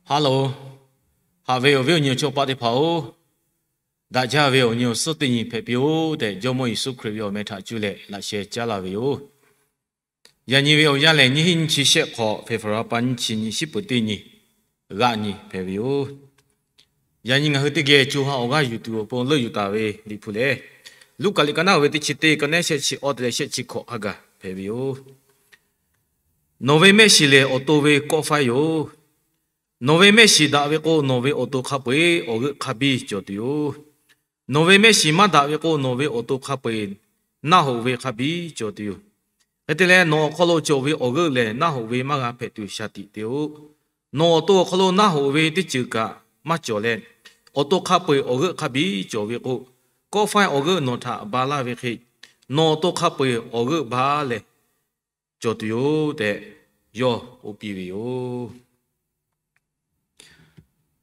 Hello, haꞈ ve awˬ viˉ awˬ nyi awˬ chawˇ paˆ teˇ hpaˍ-oˬ, daꞈ jaˇ ve awˬ nyi awˬ suhˉ teˇ nyi hpehꞈ piˇ-oˆ tehꞈ, Jawˇmawˇ Yeˍsuˆ Hkriꞈ ve awˬ meh htaꞈ cuˇ leh laꞈ sheh caˉ laˇ ve yoˬ. Yaꞈ nyi ve awˬ yanˇ lehˬ, nyiˇ hinˉ nyiˇ chi shehˆ hk'awꞈ, February pa nyiˇ chi nyi, shiˉ peuˍ teˇ nyi, g'aˆ nyi hpehꞈ ve yoˬ. Yaꞈ nyi ngaˬ hui teˇ geh co ha awˬ g'aˇ yuˬ tuˬ awˬ pon leuˆ yuˬ taˍ ve Liꞈ hpu lehˬ, Luˉkaꞈ liꞈ ka naˉ ve teˇ chi teˇ, ka naˉ shehˆ chi awˇ te leh shehˆ chi hkawꞈ hk'a gaˬ hpehꞈ ve yoˬ. Nawˬ ve mehˆ shiˍ lehˬ, awˬ to ve kawˆ faiˇ yoˬ. Nawˬ ve mehˆ shiˍ daꞈ ve k'o, nawˬ ve awˬ to hk'a peu-eˬ awˬ g'euˆ hk'a biˇ cawˬ tuˬ yoˬ. Nawˬ ve mehˆ shiˍ maˇ daꞈ ve k'o, nawˬ ve awˬ to hk'a peu-eˬ naˆ hoꞈ ve hk'a biˇ cawˬ tuˬ yoˬ. Hk'e te leh, nawˬ awˬ hk'aw lo cawˬ ve awˬ g'euˆ lehˬ, naˆ hoꞈ ve maˇ g'a hpehꞈ tuˬ shaˍ tiꞈ te-o. Nawˬ awˬ to awˬ hk'aw lo naˆ hoꞈ ve teˇ ceuˬ kaꞈ maˇ cawˬ leh, awˬ to hk'a peu-eˬ awˬ g'euˆ hk'a biˇ cawˬ ve k'o, kawˆ faiˇ awˬ g'euˆ nawˬ htaꞈ ba laˇ ve hk'e, nawˬ awˬ to hk'a peu-eˬ awˬ g'euˆ ba leh cawˬ tuˬ yoˬ tehꞈ, yawˇ k'oˆ piˇ ve yoˬ.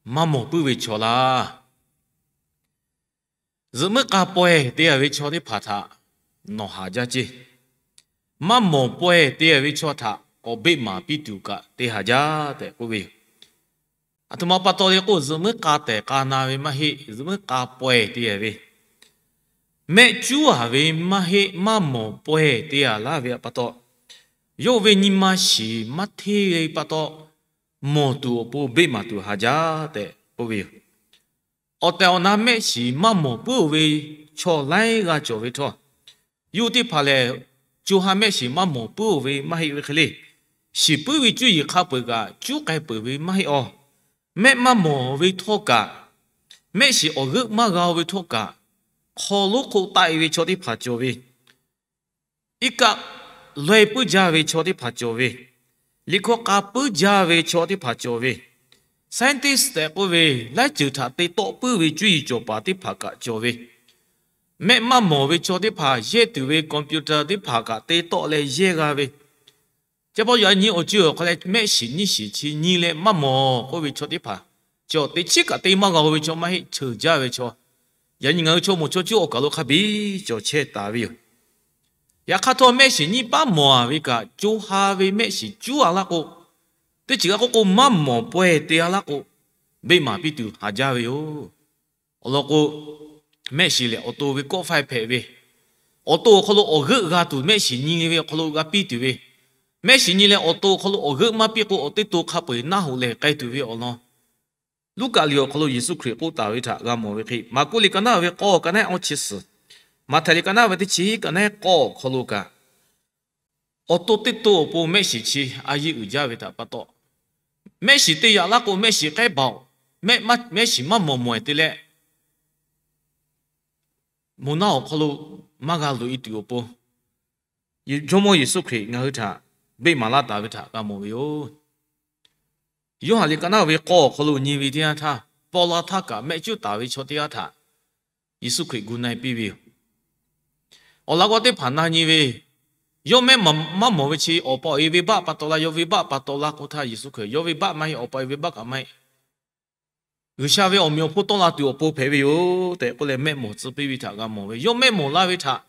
Maˇ mawˬ puiˉ ve chaw laˇ. Zuhꞈ muiˉ k'a pawehˇ te-a ve chaw teˇ hpaˍ htaꞈ nawˬ haˍ jaˇ ceˇ. Maˇ mawˬ pawehˇ te-a ve chaw htaꞈ k'awꞈ beˆ maˍ piˇ tuˬ kaꞈ te haˍ jaˇ tehꞈ k'oˆ ve yoˬ. Aˬ htoꞈ ma pa taw le k'o, zuhꞈ muiˉ k'a tehˬ k'a na ve maˇ heˆ, zuhꞈ muiˉ k'a pawehˇ te-a ve, mehˆ cuˉ-a ve maˇ heˆ, maˇ mawˬ pawehˇ te-a laˇ ve pa taw, yawˇ ve nyi ma shiˍ maˇ hteˇ ve pa taw, mawˬ tuˬ awˬ pon beˆ maˍ tuˬ haˍ jaˇ tehꞈ k'oˆ ve yoˬ. Awˬ tehˬ awˬ na mehˆ shiˍ maˇ mawˬ puiˉ-o ve chaw laiˉ g'aˇ cawˬ ve htawˇ, yawˇ teˇ hpaˍ lehˬ, co ha mehˆ shiˍ maˇ mawˬ puiˉ-o ve maˇ heˆ ve hk'e le, shiˍ puiˉ ve cuˇ yiˍ hk'a peu-eˬ kaꞈ cuˉ k'ai peuˬ ve maˇ heˆ-aˬ. Mehˆ maˇ mawˬ ve htawˇ kaꞈ, mehˆ shiˍ awˬ g'euˆ maˇ g'a-o ve htawˇ kaꞈ, hk'aw lonˉ hk'oˆ taˆ-e ve chaw teˇ hpaˍ cawˬ ve, iˉ kaˆ laweh puiˉ jaˇ ve chaw teˇ hpaˍ cawˬ ve, liꞈ hkawˇ k'a puiˉ jaˇ ve chaw teˇ hpaˍ cawˬ ve, scientist tehꞈ k'oˆ ve laiˉ ceuˬ htaꞈ te tawˆ puiˉ ve cuˇ yiˍ cawˬ paˍ teˇ hpaˍ kaꞈ cawˬ ve, mehˆ maˇ mawˬ ve chaw teˇ hpaˍ yehˇ tuˬ ve computer teˇ hpaˍ kaꞈ te tawˆ leh yehˇ g'a ve, chi pa yaꞈ nyi awˬ ceuˬ awˬ hk'aw leh mehˆ shiˍ nyiˇ shiˍ chi nyi leh maˇ mawˬ k'oˆ ve chaw teˇ hpaˍ, chaw teꞈ chiˉ kaꞈ te maˇ g'a-o ve chaw maˇ heˆ, cheuˬ jaˇ ve chaw, yaꞈ nyi ngaˬ hui chaw moˍ chaw cuˇ awˬ kaˬ lo hk'a biˇ cawˬ chehˇ taˍ ve yoˬ. Yaꞈ hk'aˇ htawˇ, mehˆ shiˍ nyiˇ paˉ mawˬ-a ve kaꞈ, co ha ve mehˆ shiˍ cuˉ-a laˇ k'o, teˇ ceuˬ g'a k'oˆ k'o, maˇ mawˬ pawehˇ te-a laˇ k'o, beˆ maˍ piˇ tuˬ haˍ jaˇ ve yoˬ. Awˬ lawn k'o, mehˆ shiˍ lehˬ awˬ to ve kawˆ faiˇ hpehꞈ ve, awˬ to awˬ hk'aw lo awˬ g'euˆ g'a tuˬ, mehˆ shiˍ nyi ve awˬ hk'aw lo g'a piˇ tuˬ ve, mehˆ shiˍ nyi leh awˬ to awˬ hk'aw lo awˬ g'euˆ maˇ piˇ k'o, awˬ teˇ to hk'a peu-eˬ naˆ hoꞈ lehˬ k'ai tuˬ ve awˬ lawn, Luˉkaꞈ liꞈ awˬ hk'aw lo Yeˍsuˆ Hkriꞈ k'oˆ taˍ ve htaꞈ g'a mawˬ ve hk'e, Maˍkuˆ liꞈ ka naˉ ve k'awˇ ka naˉ awˇ chi suhˍ, Maꞈhtehˍ liꞈ ka naˉ ve teˇ chi hiˉ ka naˉ k'awˇ awˬ hk'aw lo kaꞈ, awˬ to teˇ to awˬ pon mehˆ shiˍ chi a yiˇ uiˍ jaˇ ve htaꞈ pa taw, mehˆ shiˍ te yaꞈ laˇ k'o, mehˆ shiˍ k'ehˉ baˬ-oˬ, mehˆ shiˍ maˇ mawˬ mawehˇ te leh, moˬ naˆ awˬ hk'aw lo maˇ g'a loꞈ-e tuˬ awˬ pon, Jawˇmawˇ Yeˍsuˆ Hkriꞈ ngaˬ hui htaꞈ beˆ maˍ laˇ taˍ ve htaꞈ g'a mawˬ ve yoˬ. Yoˇhanˬ liꞈ ka naˉ ve k'awˇ awˬ hk'aw lo nyi ve teˇ yanˇ htaˇ, paw la htaˇ kaꞈ mehˆ cuˉ taˍ ve chaw teˇ g'aˇ htaꞈ Yeˍsuˆ Hkriꞈ gu na-e piˇ ve yoˬ. Awˬ laꞈ g'awˇ teˇ hpaˍ na nyi ve, yawˇ mehˆ maˇ mawˬ ve chi awˬ pa awˬ e venˇbaˆ pa taw laˇ, yawˇ venˇbaˆ pa taw laˇ k'oˆ htaˇ, Yeˍsuˆ Hkriꞈ yawˇ venˇbaˆ maˇ heˆ, awˬ pa awˬ e venˇbaˆ kaꞈ maˇ heˆ. G'uiˬsha ve awˬ meꞈ awˬ hponˇ tawˆ la tuˬ awˬ pon hpehꞈ ve yoˬ tehꞈ k'oˆ leh mehˆ mawˬ tcuh piˇ ve htaꞈ g'a mawˬ ve. Yawˇ mehˆ mawˬ laˇ ve htaꞈ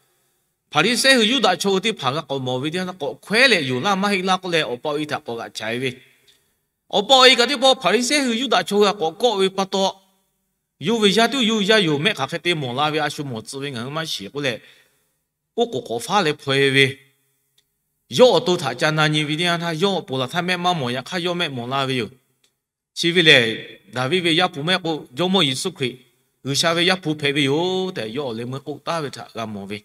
Hpaˍriˍsehˇ hui Yuˇdaꞈ chaw hui teˇ hpaˍ g'a k'awꞈ mawˬ ve teˇ yanˇ htaˇ, k'awꞈ hkawehˉ leh yoˬ laˇ maˇ heˆ laˇ k'oˆ leh, awˬ pa awˬ e htaꞈ k'awꞈ g'aꞈ chaiˍ ve. Awˬ pa awˬ e kaꞈ teˇ pawˆ Hpaˍriˍsehˇ hui Yuˇdaꞈ chaw hui htaꞈ k'awꞈ kawˆ ve pa taw, yawˇ ve yaˇ tuˉ yawˇ yaˇ yoˬ, mehˆ hk'aˬ hk'e te mawˬ la ve, a shu mawˬ tcuh ve ngaˬ hui maˇ shiˍ k'oˆ leh, oˉ k'oˍ k'awꞈ faˉ leh hpaw-e ve. Yawˇ awˬ to htaꞈ ca na nyi ve teˇ yanˇ htaˇ, yawˇ awˬ poˬ laˬ htaˇ mehˆ maˇ mawˬ, yaꞈ hk'aˇ yawˇ mehˆ mawˬ la ve yoˬ. Chi ve lehˬ, Daˍviˆ ve Yaˇ hpu mehˆ k'o, Jawˇmawˇ Yeˍsuˆ Hkriꞈ G'uiˬsha ve Yaˇ hpu hpehꞈ ve yoˬ tehꞈ yawˇ awˬ leh meuˇ k'oˆ taˍ ve htaꞈ g'a mawˬ ve.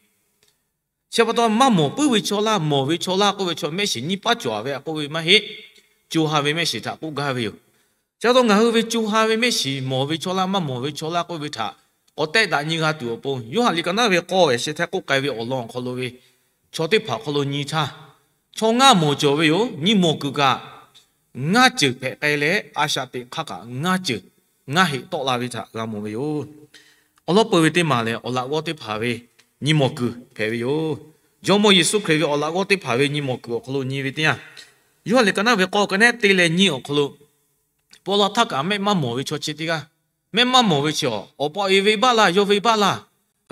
Chi pa taw, maˇ mawˬ puiˉ ve chaw laˇ, mawˬ ve chaw laˇ k'oˆ ve chaw mehˆ shiˍ nyiˇ paˉ cawˬ ve a k'oˆ ve maˇ heˆ. Co ha ve mehˆ shiˍ htaꞈ k'oˆ gaˇ ve yoˬ. Chi pa taw, ngaˬ hui ve co ha ve mehˆ shiˍ, mawˬ ve chaw laˇ, maˇ mawˬ ve chaw laˇ k'oˆ ve htaꞈ k'awꞈ tehˆ daꞈ nyi g'a tuˬ awˬ pon, Yoˇhanˬ liꞈ ka naˉ ve k'awˇ yaꞈ sheh hteˇ k'oˆ k'ai ve awˬ lawn awˬ hk'aw lo ve chaw teˇ hpaˍ awˬ hk'aw lo nyi htaˇ, chaw ngaˇ mawˬ cawˬ ve yoˬ. Nyi mawˬ kuiˬ kaꞈ ngaˇ ceuˬ hpehꞈ k'ai leh, a shaꞈ teꞈ hk'aˇ kaꞈ ngaˇ ceuˬ ngaˇ heꞈ tawˆ la ve htaꞈ g'a mawˬ ve yoˬ. Awˬ lawn peuˬ ve teˇ maˬ lehˬ, awˬ laꞈ g'awˇ teˇ hpaˍ ve nyi mawˬ kuiˬ hpehꞈ ve yoˬ. Jawˇmawˇ Yeˍsuˆ Hkriꞈ ve awˬ laꞈ g'awˇ teˇ hpaˍ ve nyi mawˬ kuiˬ awˬ hk'aw lo nyi ve teˇ yanˇ, Yoˇhanˬ liꞈ ka naˉ ve k'awˇ ka nehˉ te leh nyiˇ awˬ hk'aw lo, paw la htaˇ kaꞈ mehˆ maˇ mawˬ ve chaw chi teˇ g'aˇ, mehˆ maˇ mawˬ ve chi, awˬ pa awˬ e venˇbaˆ laˇ, yawˇ venˇbaˆ laˇ,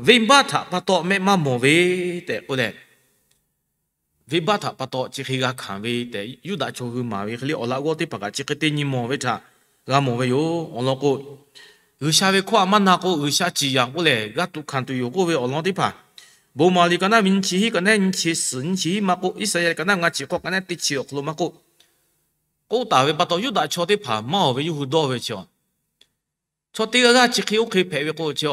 venˇbaˆ htaꞈ pa taw mehˆ maˇ mawˬ ve tehꞈ k'oˆ leh, venˇbaˆ htaꞈ pa taw chi hk'e g'a hkanˍ ve tehꞈ, Yuˇdaꞈ chaw hui maˍ ve hk'e le, awˬ laꞈ g'awˇ teˇ hpaˍ kaꞈ chi hk'e te nyi mawˬ ve htaꞈ g'a mawˬ ve yoˬ. Awˬ lawn k'o, G'uiˬsha ve hkawˇ a maˇ na k'o, G'uiˬsha ciˍ yanˍ k'oˆ lehˬ g'a tuꞈ hkanˍ tuˬ yoˬ k'oˆ ve awˬ lawn teˇ hpaˍ, Bon maˍ liꞈ ka naˉ ve nyiˇ chi hiˉ, ka naˉ nyiˇ chi suhˍ nyiˇ chi hiˉ maˇ k'oˆ, Iˉsaˍyaˆ ka naˉ ngaˇ chi k'awˇ ka naˉ teˇ chi awˬ hk'aw lo maˇ k'oˆ, k'oˆ taˍ ve pa taw, Yuˇdaꞈ chaw teˇ hpaˍ maˇ awˬ ve yawˇ hui dawˇ ve chi, chaw teˇ g'aˇ g'aˇ chi hk'e oˇ hk'e hpehꞈ ve k'o chi,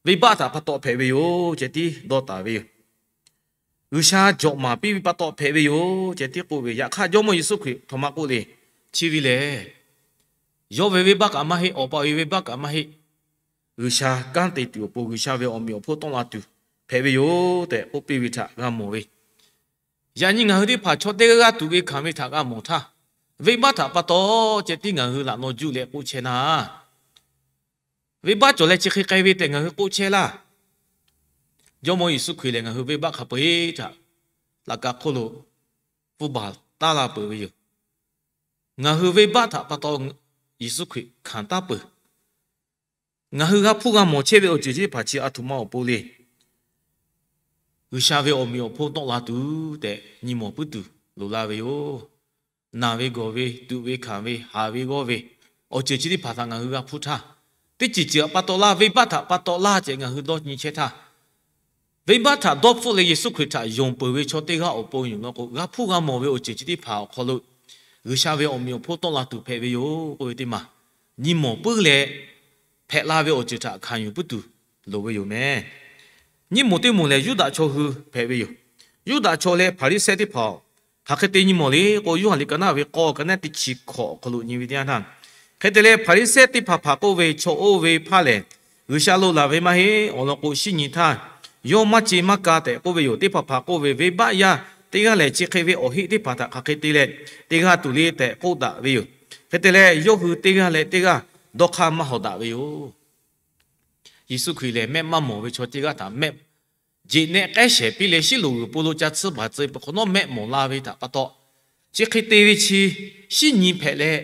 venˇbaˆ htaꞈ pa taw hpehꞈ ve yoˬ ceh tiˉ dawˇ taˍ ve yoˬ. G'uiˬsha jawꞈ maˍ piˇ ve pa taw hpehꞈ ve yoˬ ceh tiˉ k'oˆ ve. Yaꞈ hk'aˇ, Jawˇmawˇ Yeˍsuˆ Hkriꞈ htaꞈ maˇ k'oˆ le. Chi ve lehˬ, yawˇ ve venˇbaˆ kaꞈ maˇ heˆ, Awˬ pa ve venˇbaˆ kaꞈ maˇ heˆ. G'uiˬsha kanˉ te tuˬ awˬ pon, G'uiˬsha ve awˬ meꞈ awˬ hponˇ tawˆ la tuˬ hpehꞈ ve yoˬ tehꞈ k'oˆ piˇ ve htaꞈ g'a mawˬ ve. Yaꞈ nyi ngaˬ hui teˇ hpaˍ chaw teˇ g'aˇ g'aˇ tuꞈ ve hkanˍ ve htaꞈ g'a mawˬ htaˇ, venˇbaˆ htaꞈ pa taw ceh tiˉ ngaˬ hui laꞈ naw juˆ leh k'oˆ chehˇ naˇ, venˇbaˆ cawˬ leh chi hk'e k'ai ve tehꞈ ngaˬ hui k'oˆ chehˇ laˇ. Jawˇmawˇ Yeˍsuˆ Hkriꞈ lehˬ, ngaˬ hui venˇbaˆ hk'a peu-eˬ htaꞈ laꞈ ka hk'oˆ lo pfuhˇ baˬ taˉ la peuˬ ve yoˬ. Ngaˬ hui venˇbaˆ htaꞈ pa taw Yeˍsuˆ Hkriꞈ hkanˍ taˉ peuˬ. Ngaˬ hui g'a hpuˇ g'a mawˬ chehˇ ve awˬ ceuˬ chi teˇ hpaˍ chi a htoꞈ ma awˬ pon le. G'uiˬsha ve awˬ meꞈ awˬ hponˇ tawˆ la tuˬ tehꞈ nyi mawˬ puiˉ tuˬ loˍ la ve yoˬ. Naˬ ve gawˬ ve, tuꞈ ve hkanˍ ve, haˍ ve g'awˇ ve, awˬ ceuˬ chi teˇ hpaˍ htaꞈ ngaˬ hui g'a hpuˇ htaˇ, teˇ ceuˬ ceuˬ pa taw laˇ, venˇbaˆ htaꞈ pa taw laˇ ceh ngaˬ hui dawˇ nyi chehˇ htaˇ, venˇbaˆ htaꞈ dawˇ hpfuhˆ leh Yeˍsuˆ Hkriꞈ htaꞈ yonˍ peuˬ ve chaw teˇ g'aˇ awˬ pon yoˬ law k'o, g'a hpuˇ g'a mawˬ ve awˬ ceuˬ chi teˇ hpaˍ awˬ hk'aw lo G'uiˬsha ve awˬ meꞈ awˬ hponˇ tawˆ la tuˬ hpehꞈ ve yoˬ k'oˆ ve teˇ maˬ nyi mawˬ puiˉ leh, hpehꞈ la ve awˬ ceuˬ htaꞈ hkanˍ yuˬ puiˉ tuˬ loˍ ve yoˬ meh. Nyiˇ moˍ teˇ moˍ lehˬ, Yuˇdaꞈ chaw hui hpehꞈ ve yoˬ. Yuˇdaꞈ chaw leh Hpaˍriˍsehˇ teˇ hpaˍ hk'aˬ hk'e te nyi mawˬ le k'o, Yoˇhanˬ liꞈ ka naˉ ve k'awˇ ka naˉ teˇ chi hkawꞈ awˬ hk'aw lo nyi ve teˇ yanˇ htaˇ, hk'e te leh Hpaˍriˍsehˇ teˇ hpaˍ hpaˍ k'oˆ ve, Chaw oˇ ve hpaˇ lehˬ, G'uiˬsha lo laˬ ve maˇ heˆ. Awˬ lawn k'o, shinˉ nyi htaˇ yawˇ maˇ ce maˇ ka tehꞈ k'oˆ ve yoˬ. Teˇ hpaˍ hpaˍ k'oˆ ve, Venˇbaˆ yaˇ teˇ g'aˇ lehˬ, chi hk'e ve awˬ heˆ teˇ hpaˍ htaꞈ hk'aˬ hk'e te leh te g'a tuˬ le tehꞈ k'oˆ daꞈ ve yoˬ. Hk'e te leh, yawˇ hui teˇ g'aˇ leh teˇ g'aˇ dawˇ hk'aˇ maˇ hawˍ daꞈ ve yoˬ. Yeˍsuˆ Hkriꞈ lehˬ, mehˆ maˇ mawˬ ve chaw teˇ g'aˇ htaꞈ mehˆ jeꞈ nehˆ k'ehˉ shehˍ piˇ leh, shiˉ loꞈ g'uiˬ po lo ca tsuhˇ baˬ tcuh ve pa hk'awꞈ nawˉ mehˆ mawˬ la ve htaꞈ pa taw, chi hk'e te ve chi shinˉ nyi hpehꞈ leh,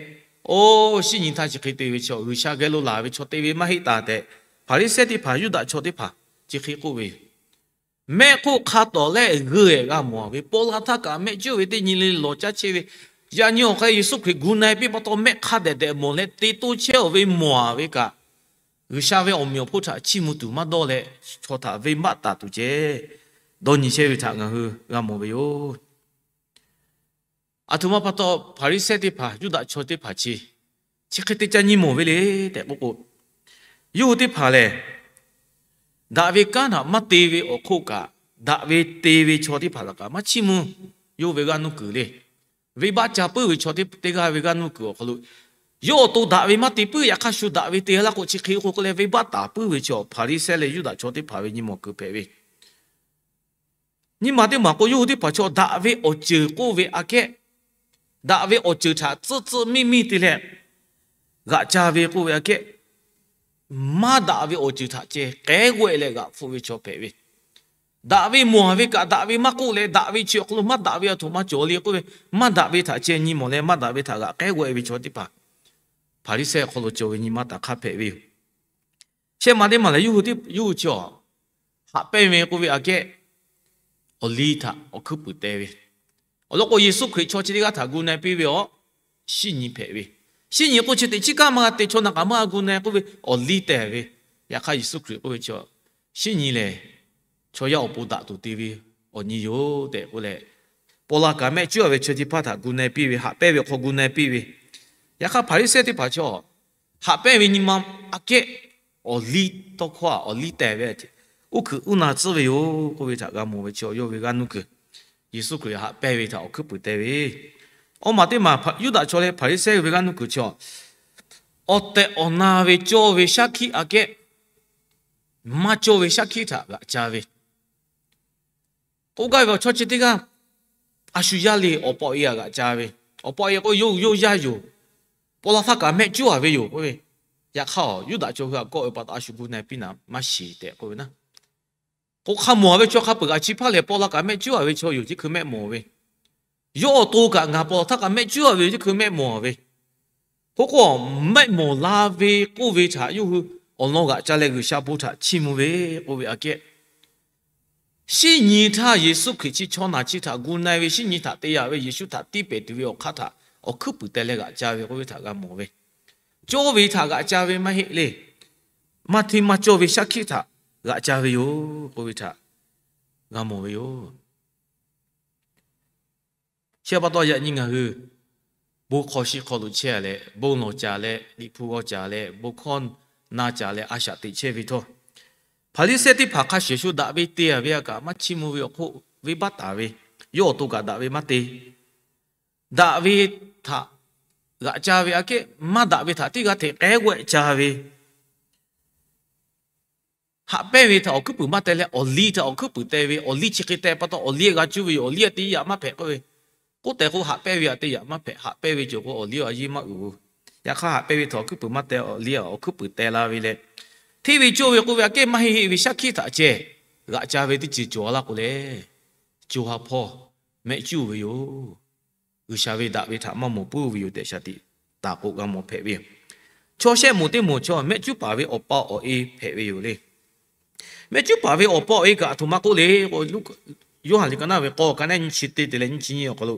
oˇ shinˉ nyi htaˇ chi hk'e te ve chi G'uiˬsha geh lo laˬ ve chaw te ve maˇ heˆ taˍ tehꞈ, Hpaˍriˍsehˇ teˇ hpaˍ, Yuˇdaꞈ chaw teˇ hpaˍ chi hk'e k'oˆ ve yoˬ. Mehˆ hk'oˆ hk'a tawˍ lehˆ g'euˆ-ehˍ g'a mawˬ ve, paw la htaˇ kaꞈ mehˆ cuˉ ve teˇ nyi le lawˬ caˇ chehˇ ve, yaꞈ nyi awˬ hk'aw Yeˍsuˆ Hkriꞈ gu na-e piˇ pa taw mehˆ hk'a dehꞈ dehꞈ mawˬ leh te toˇ chehˇ-oˬ ve mawˬ-a ve kaꞈ, G'uiˬsha ve awˬ meꞈ awˬ hponˇ htaꞈ chiˇ mvuh tuˬ maˇ dawˇ leh, chaw htaꞈ venˇbaˆ taˍ tuˬ ceh dawˇ nyi chehˇ ve htaꞈ ngaˬ hui g'a mawˬ ve yoˬ. Aˬ htoꞈ ma pa taw Hpaˍriˍsehˇ teˇ hpaˍ, Yuˇdaꞈ chaw teˇ hpaˍ chi, chi hk'e te ca nyi mawˬ ve le tehꞈ k'oˆ k'o, yawˇ hui teˇ hpaˍ lehˬ, daꞈ ve kanˉ htaꞈ maˇ te ve awˬ hk'oˆ kaꞈ, daꞈ ve te ve chaw teˇ hpaˍ htaꞈ kaꞈ maˇ chiˇ mvuh. Yawˇ ve g'aˇ nuˇ kuiˬ le, venˇbaˆ ca puiˉ ve chaw teˇ g'aˇ ve g'aˇ nuˇ kuiˬ awˬ hk'aw lo, yawˇ awˬ to daꞈ ve maˇ te puiˉ, yaꞈ hk'aˇ shu daꞈ ve te laˇ k'o, chi hk'e k'o k'oˆ leh venˇbaˆ taˍ puiˉ ve chaw Hpaˍriˍsehˇ leh Yuˇdaꞈ chaw teˇ hpaˍ ve nyi mawˬ kuiˬ hpehꞈ ve. Nyi ma teˇ maˬ k'o, yawˇ hui teˇ hpaˍ chaw daꞈ ve awˬ ceuˬ k'oˆ ve aꞈ kehˉ, daꞈ ve awˬ ceuˬ htaꞈ tcuhˆ tcuhˆ miˇ miˇ te leh g'aꞈ ca ve k'oˆ ve aꞈ kehˉ, maˇ daꞈ ve awˬ ceuˬ htaꞈ ceh k'ehˉ g'awehˇ leh g'aꞈ hpfuhˆ ve chaw hpehꞈ ve. Daꞈ ve mawˬ-a ve kaꞈ, daꞈ ve maˇ k'oˆ leh, daꞈ ve chi awˬ hk'aw lo maˇ daꞈ ve aˬ htoꞈ ma cawˬ le k'oˆ ve, maˇ daꞈ ve htaꞈ ceh nyi mawˬ leh, maˇ daꞈ ve htaꞈ g'aꞈ k'ehˉ g'awehˇ ve chaw teˇ hpaˍ, Hpaˍriˍsehˇ awˬ hk'aw lo cawˬ ve nyi ma taꞈ hk'aˇ hpehꞈ ve yoˬ. Shehˆ ma teˇ maˬ lehˬ, yawˇ hui chi awˬ haꞈ pehnˇ ve k'oˆ ve aꞈ kehˉ, awˬ liˇ htaꞈ awˬ hkuiˉ puiˍ teh ve. Awˬ lawn k'o, Yeˍsuˆ Hkriꞈ chaw chi teˇ g'aˇ htaꞈ gu na-e piˇ ve awˬ shinˉ nyi hpehꞈ ve. Shinˉ nyi k'o, chi teꞈ chiˉ kaꞈ maˇ g'a te, chaw na kaꞈ maˇ g'a gu na-e k'oˆ ve awˬ liˇ teh ve. Yaꞈ hk'aˇ, Yeˍsuˆ Hkriꞈ k'oˆ ve chi shinˉ nyi lehˬ, chaw yaˇ awˬ pon daꞈ tuˬ te ve awˬ nyi yoˬ tehꞈ k'oˆ leh, paw la kaꞈ mehˆ cuˉ-a ve chaw teˇ hpaˍ htaꞈ gu na-e piˇ ve, haꞈ pehnˇ ve awˬ hk'aw gu na-e piˇ ve. Yaꞈ hk'aˇ, Hpaˍriˍsehˇ teˇ hpaˍ chaw haꞈ pehnˇ ve nyi ma aꞈ kehˉ, awˬ liˇ tawˇ hkawˇ-a, awˬ liˇ teh ve, uˉ hkuiꞈ uˉ na tcuhˉ ve yoˬ k'oˆ ve htaꞈ g'a mawˬ ve chi, yawˇ ve g'aˇ nuˇ kuiˬ, Yeˍsuˆ Hkriꞈ haꞈ pehnˇ ve htaꞈ awˬ hkuiˉ puiˍ teh ve. Awˬ maˬ teˇ maˬ, Yuˇdaꞈ chaw leh Hpaˍriˍsehˇ ve g'aˇ nuˇ kuiˬ chi, awˬ tehˬ awˬ na ve cawˇ ve shaˉ hkiˆ aꞈ kehˉ, maˇ cawˇ ve shaˉ hkiˆ htaꞈ g'aꞈ ca ve. K'oˆ gaˇ ve awˬ chaw chi teˇ g'aˇ, a shu yaˇ le awˬ pa awˬ e aꞈ g'aꞈ ca ve. Awˬ pa awˬ e k'o, yawˇ hui yawˇ yaˇ yoˬ. Paw la htaˇ kaꞈ mehˆ cuˉ-a ve yoˬ k'oˆ ve. Yaꞈ hk'aˇ, Yuˇdaꞈ chaw hui aꞈ kawˆ ve pa taw, a shu gu na-e piˇ naˍ maˇ shiˍ tehꞈ k'oˆ ve naˉ. K'o, hk'a mawˬ-a ve chaw hk'a peuˬ kaꞈ chi hpaˇ lehˬ, paw la kaꞈ mehˆ cuˉ-a ve chaw yoˬ, chi hkui mehˆ mawˬ ve. Yawˇ awˬ to kaꞈ ngaˬ paw la htaˇ kaꞈ mehˆ cuˉ-a ve yoˬ, chi hkui mehˆ mawˬ ve. K'oˆ k'o, mehˆ mawˬ la ve k'oˆ ve htaꞈ yawˇ hui awˬ lawn g'aꞈ ca leh G'uiˬsha bon htaꞈ chiˇ mvuh ve k'oˆ ve aꞈ kehˉ, shinˉ nyi htaˇ Yeˍsuˆ Hkriꞈ chi chaw naˬ chi htaꞈ gu na-e ve, shinˉ nyi htaꞈ te yaꞈ ve, Yeˍsuˆ htaꞈ tiˇ pehˍ tuˬ ve awˬ hk'aˇ htaꞈ awˬ hkuiˉ puiˍ teh leh g'aꞈ ca ve k'oˆ ve htaꞈ g'a mawˬ ve. cawˇ ve htaꞈ g'aꞈ ca ve maˇ heˆ le. Maˇ hteˇ maˇ cawˇ ve shaˉ hkiˆ htaꞈ g'aꞈ ca ve yoˬ k'oˆ ve htaꞈ g'a mawˬ ve yoˬ. Chi pa taw yaꞈ nyi ngaˬ hui bon hk'aw shi hk'aw lo chehˇ leh, bon lawˬ caˍ leh, Liꞈ hpu g'aw caˍ leh, bon hkawˇ na caˍ leh, a shaꞈ teꞈ chehˇ ve htawˇ, Hpaˍriˍsehˇ teˇ hpaˍ hk'a shuˍ shuˍ daꞈ ve te a ve a kaꞈ maˇ chiˇ mvuh ve awˬ hk'oˆ, venˇbaˆ taˍ ve, yawˇ awˬ to kaꞈ daꞈ ve maˇ te. Daꞈ ve htaꞈ g'aꞈ ca ve aꞈ kehˉ, maˇ daꞈ ve htaꞈ tiˉ g'a hteꞈ k'ehˉ g'awehˆ ca ve, haꞈ pehnˇ ve htaꞈ awˬ hkuiˉ puiˍ maˇ teh leh, awˬ liˇ htaꞈ awˬ hkuiˉ puiˍ teh ve, awˬ liˇ chi hk'e teh pa taw, awˬ liˇ g'a cuˇ ve yoˬ, awˬ liˇ te yaꞈ maˇ hpehꞈ k'oˆ ve, k'oˆ tehꞈ k'o, haꞈ pehnˇ ve aꞈ te yaꞈ maˇ hpehꞈ, haꞈ pehnˇ ve cawˬ k'o, awˬ liˇ a yeˇ maˇ uiˍ-oˬ. Yaꞈ hk'aˇ, haꞈ pehnˇ ve htaꞈ awˬ hkuiˉ puiˍ maˇ teh, awˬ liˇ a awˬ hkuiˉ puiˍ teh la ve leh, hteˇ ve cawˇ ve k'oˆ ve aꞈ kehˉ maˇ heˆ heˆ ve shaˉ hkiˆ htaꞈ ceh g'aꞈ ca ve teˇ ceuˬ cawˬ laˇ k'o leh, co ha hpawˇ mehˆ cuˉ ve yoˬ. G'uiˬsha ve daꞈ ve htaꞈ maˇ mawˬ puiˉ ve yoˬ tehꞈ shaˍ tiꞈ taˍ k'o g'a mawˬ hpehꞈ ve yoˬ. Chaw shehˆ moˍ teˇ moˍ chaw mehˆ cuˉ paˍ ve awˬ pa awˬ e hpehꞈ ve yoˬ le. Mehˆ cuˉ paˍ ve awˬ pa awˬ e kaꞈ aˬ htoꞈ ma k'oˆ le k'o, Yoˇhanˬ liꞈ ka naˇ ve k'aw ka neˉ nyiˇ chi teˇ te leh nyiˇ chi nyiˇ awˬ hk'aw lo,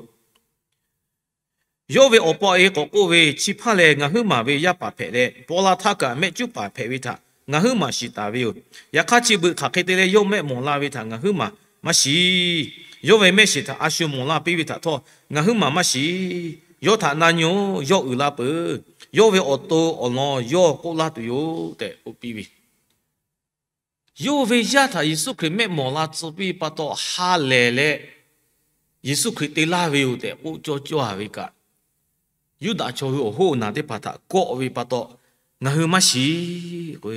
yawˇ ve awˬ pa awˬ e k'awꞈ k'oˆ ve, Chi hpaˇ lehˬ ngaˬ huiˉ maˬ ve yaˇ paˍ hpehꞈ leh, paw la htaˇ kaꞈ mehˆ cuˉ paˍ hpehꞈ ve htaꞈ ngaˬ huiˉ maˬ shiˍ taˍ ve yoˬ. Yaꞈ hk'aˇ, chi beuꞈ hk'aˬ hk'e te leh yawˇ mehˆ mawˬ la ve htaꞈ ngaˬ huiˉ maˬ maˇ shiˍ. Yawˇ ve mehˆ shiˍ htaꞈ a shu mawˬ la piˇ ve htaꞈ htawˇ ngaˬ huiˉ maˬ maˇ shiˍ. Yawˇ htaꞈ na nyi-oˬ, yawˇ uiˍ la peuˬ. Yawˇ ve awˬ to awˬ lawn yawˇ k'oˆ laˇ tuˬ yoˬ tehꞈ k'oˆ piˇ ve, yawˇ ve yaˇ htaꞈ Yeˍsuˆ Hkriꞈ mehˆ mawˬ la tcuh piˇ pa taw ha lehˬ leh, Yeˍsuˆ Hkriꞈ te laˇ ve yoˬ tehꞈ k'oˆ cawˇ cawˇ a ve kaꞈ, Yuˇdaꞈ chaw hui awˬ hoˉ awˬ naˬ teˇ hpaˍ htaꞈ kawˆ ve pa taw, ngaˬ hui maˇ shiˍ k'o,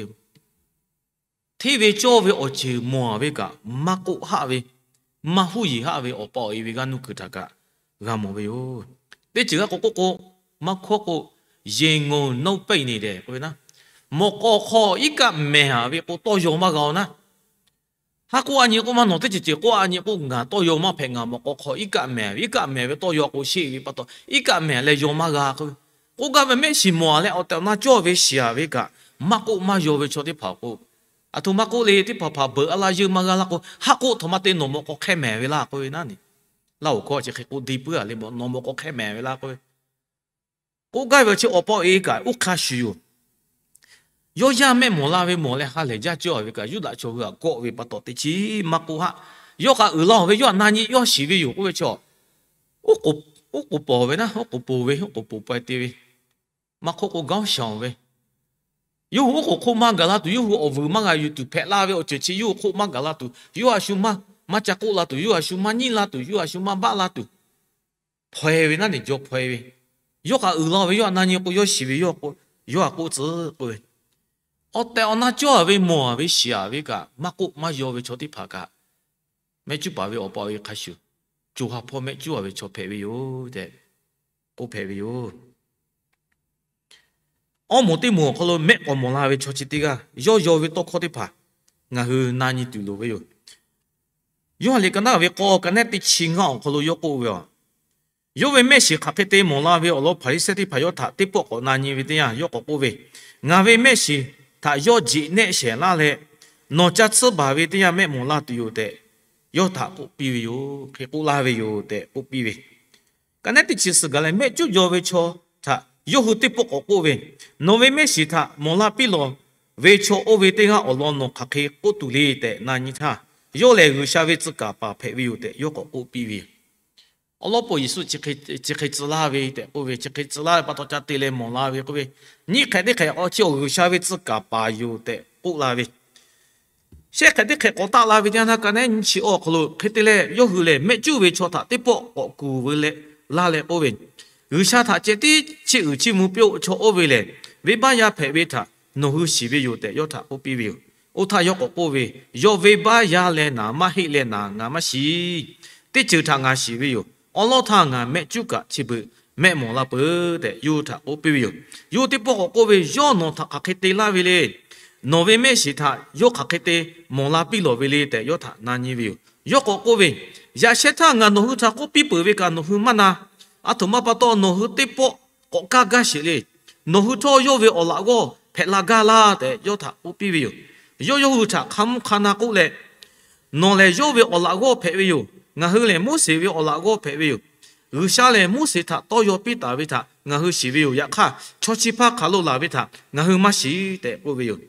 hteˇ ve cawˇ ve awˬ ceuˬ mawˬ a ve kaꞈ, maˇ k'oˆ haˆ ve, maˇ huˉ yeˬ haˆ ve awˬ pa awˬ e ve g'aˇ nuˇ kuiˬ htaꞈ kaꞈ g'a mawˬ ve yoˬ. Teˇ ceuˬ g'aˇ k'o k'oˆ k'o, maˇ hkawˇ k'o, ရေငုပ်နှုတ်ပိတ်နေတယ် k'oˆ ve naˉ, mawꞈ k'aw hk'aw iˉ kaˆ mehˍ a ve k'o tawˇ yaw maˇ g'a-oˬ naˉ. Haˉ k'oˆ a nyi k'oˆ maˇ nawˬ teˇ ceuˬ ceuˬ k'oˆ a nyi k'oˆ, ngaˬ tawˇ yaw maˇ hpehꞈ, ngaˬ mawꞈ k'aw hk'aw iˉ kaˆ mehˍ ve, iˉ kaˆ mehˍ ve tawˇ yaw k'o sheˆ ve pa taw, iˉ kaˆ mehˍ leh yaw maˇ g'a k'oˆ ve. K'oˆ gaˇ ve mehˆ shiˍ mawˬ a leh awˬ tehˬ awˬ na cawˇ ve shiˍ a ve kaꞈ, maˇ k'oˆ maˇ yaw ve chaw teˇ hpaˍ k'o, aˬ htoꞈ ma k'oˆ le, teˇ hpaˍ hpaˍ beuꞈ a laˇ yeˇ maˇ g'a laˇ k'o, haˉ k'oˆ htaꞈ ma te nawˬ mawꞈ k'aw hk'ehˇ mehˍ ve laˇ k'oˆ ve naˉ ne. Laˇ oˬ hkawˇ chi hk'e k'oˆ deˇ puiˉ a le, nawˬ mawꞈ k'aw hk'ehˇ mehˍ ve laˇ k'oˆ ve. K'oˆ gaˇ ve chi awˬ pa awˬ e kaꞈ oˇ hk'a shuˍ yoˬ. Yawˇ yaˇ mehˆ mawˬ la ve mawˬ leh ha lehˬ jaˇ cawˇ a ve kaꞈ, Yuˇdaꞈ chaw hui htaꞈ kawˆ ve pa taw teˇ chiˉ maˇ k'oˆ haˆ. Yawˇ kaꞈ uiˍ la ve, yawˇ htaꞈ na nyi yawˇ shiˍ ve yoˬ k'oˆ ve chaw, oˉ k'oˍ pawˬ ve naˉ, oˉ k'oˍ poˬ ve, oˉ k'oˍ poˬ paweh te ve, maˇ hk'oˆ k'o g'aoˉ shaˍ ve, yawˇ hui oˉ k'oˍ hk'oˆ maˇ gaˬ la tuˬ, yawˇ hui awˬ vuiˬ maˇ g'a yuˬ tuˬ hpehꞈ la ve awˬ ceuˬ chi yawˇ hui hk'oˆ maˇ gaˬ la tuˬ, yawˇ a shu maˇ, maˇ ca k'oˆ la tuˬ, yawˇ a shu maˇ nyiˉ la tuˬ, yawˇ a shu maˇ baˆ la tuˬ, hpaw e ve naˉ ne, jaw hpaw e ve. Yawˇ kaꞈ uiˍ la ve, yawˇ htaꞈ na nyi k'o yawˇ shiˍ ve, yawˇ k'o, yawˇ htaꞈ k'oˆ tcuh k'oˆ ve, awˬ tehˬ awˬ na cawˇ a ve mawˬ a ve shiˍ a ve kaꞈ, maˇ k'oˆ maˇ yaw ve chaw teˇ hpaˍ kaꞈ, mehˆ cuˉ paˍ ve awˬ pa awˬ e hk'a shuˍ, co ha hpawˇ mehˆ cuˉ a ve chaw hpehꞈ ve yoˬ tehꞈ k'oˆ hpehꞈ ve yoˬ. Awˇ moˍ teˇ moˍ awˬ hk'aw lo mehˆ k'awꞈ mawˬ la ve chaw chi teˇ g'aˇ yawˇ yaw ve tawˇ hkawˇ teˇ hpaˍ ngaˬ hui na nyi tuˬ loˍ ve yoˬ. Yoˇhanˬ liꞈ ka naˉ ve k'aw ka neˉ teˇ chi ngaˇ awˬ hk'aw lo yawˇ k'oˆ ve, yawˇ ve mehˆ shiˍ hk'aˬ hk'e te mawˬ la ve awˬ lawn Hpaˍriˍsehˇ teˇ hpaˍ yawˇ htaꞈ teˇ pawˆ k'awꞈ na nyi ve teˇ yanˇ, yawˇ k'awꞈ k'oˆ ve, Ngaˬ ve mehˆ shiˍ htaꞈ yawˇ jeꞈ nehˆ shehˍ laˇ leh, nawˬ ca tsuhˇ baˬ ve teˇ yanˇ mehˆ mawˬ la tuˬ yoˬ tehꞈ, yawˇ htaꞈ k'oˆ piˇ ve yoˬ. Hk'e k'oˆ laˇ ve yoˬ tehꞈ k'oˆ piˇ ve, ka neˉ teˇ chi suhˍ gaˬ leh mehˆ cuˉ yaw ve chaw htaꞈ yawˇ hui teˇ pawˆ k'awꞈ k'oˆ ve, Nawˬ ve mehˆ shiˍ htaꞈ mawˬ la piˇ lawˬ ve chaw oˇ ve teˇ g'aˇ awˬ lawn nawˬ hk'aˬ hk'e k'oˆ tuˬ le tehꞈ na nyi htaˇ, yawˇ lehˬ G'uiˬsha ve tcuh kaˍ paˍ hpehꞈ ve yoˬ tehꞈ yawˇ k'awꞈ k'oˆ piˇ ve yoˬ. Awˬ lawn peuˬ Yeˍsuˆ chi hk'e tcuh la ve tehꞈ k'oˆ ve, chi hk'e tcuh la ve pa taw ca te leh mawˬ la ve k'oˆ ve, nyiˇ hk'ehꞈ teˇ hk'ehꞈ k'awꞈ chi awˬ G'uiˬsha ve tcuh kaˍ paˍ yoˬ tehꞈ k'oˆ la ve, shehˆ hk'ehꞈ teˇ hk'ehꞈ k'awꞈ taˆ la ve teˇ yanˇ, ka neˉ nyiˇ chi awˬ hk'aw lo hk'e te leh yawˇ hui lehˬ mehˆ cuˉ ve chaw htaꞈ teˇ pawˆ k'awꞈ kuˬ ve leh laˇ leh k'oˆ ve, G'uiˬsha htaꞈ ceh tiˉ chiˇ uiˍ chiˇ mvuh piˇ-oˆ chaw oˇ ve lehˬ, venˇbaˆ yaˇ hpehꞈ ve htaꞈ nawˬ hui shiˍ ve yoˬ tehꞈ yawˇ htaꞈ k'oˆ piˇ ve yoˬ. Oˇ htaˇ yawˇ k'awꞈ k'oˆ ve, Yawˇ venˇbaˆ yaˇ leh naˍ maˇ heˆ leh naˍ ngaˬ maˇ shiˍ. Teˇ ceuˬ htaꞈ ngaˬ shiˍ ve yoˬ. Awˬ lawn htaˇ ngaˬ mehˆ cuˉ kaꞈ chi beuꞈ mehˆ mawˬ la peuˬ tehꞈ yawˇ htaꞈ k'oˆ piˇ ve yoˬ. Yawˇ teˇ pawˆ k'awꞈ k'oˆ ve, Yawˇ nawˬ htaꞈ hk'aˬ hk'e te laˇ ve le. Nawˬ ve mehˆ shiˍ htaꞈ yawˇ hk'aˬ hk'e te mawˬ la piˇ lawˬ ve le tehꞈ yawˇ htaꞈ na nyi ve yoˬ. Yawˇ k'awꞈ k'oˆ ve, Yaꞈ sheh htaˇ ngaˬ nawˬ hui htaꞈ k'oˆ piˇ peuˬ ve kaꞈ nawˬ hui maˇ na. Aˬ htoꞈ ma pa taw nawˬ hui teˇ pawˆ k'awꞈ kaˇ gaˇ sheˍ le. Nawˬ hui htawˇ yawˇ ve awˬ laꞈ g'awˇ hpehꞈ la gaˇ laˇ tehꞈ yawˇ htaꞈ k'oˆ piˇ ve yoˬ. Yawˇ yawˇ hui htaꞈ hk'a mvuhˇ hk'a na k'oˆ leh, Nawˬ lehˬ yawˇ ve awˬ laꞈ g'awˇ hpehꞈ ve yoˬ. Ngaˬ hui lehˬ Moˉseˍ ve awˬ laꞈ g'awˇ hpehꞈ ve yoˬ. G'uiˬsha lehˬ Moˉseˍ htaꞈ tawˇ yaw piˇ taˍ ve htaꞈ ngaˬ hui shiˍ ve yoˬ. Yaꞈ hk'aˇ, chaw chi hpaˇ hk'aˬ lo laˬ ve htaꞈ ngaˬ hui maˇ shiˍ tehꞈ k'oˆ ve yoˬ.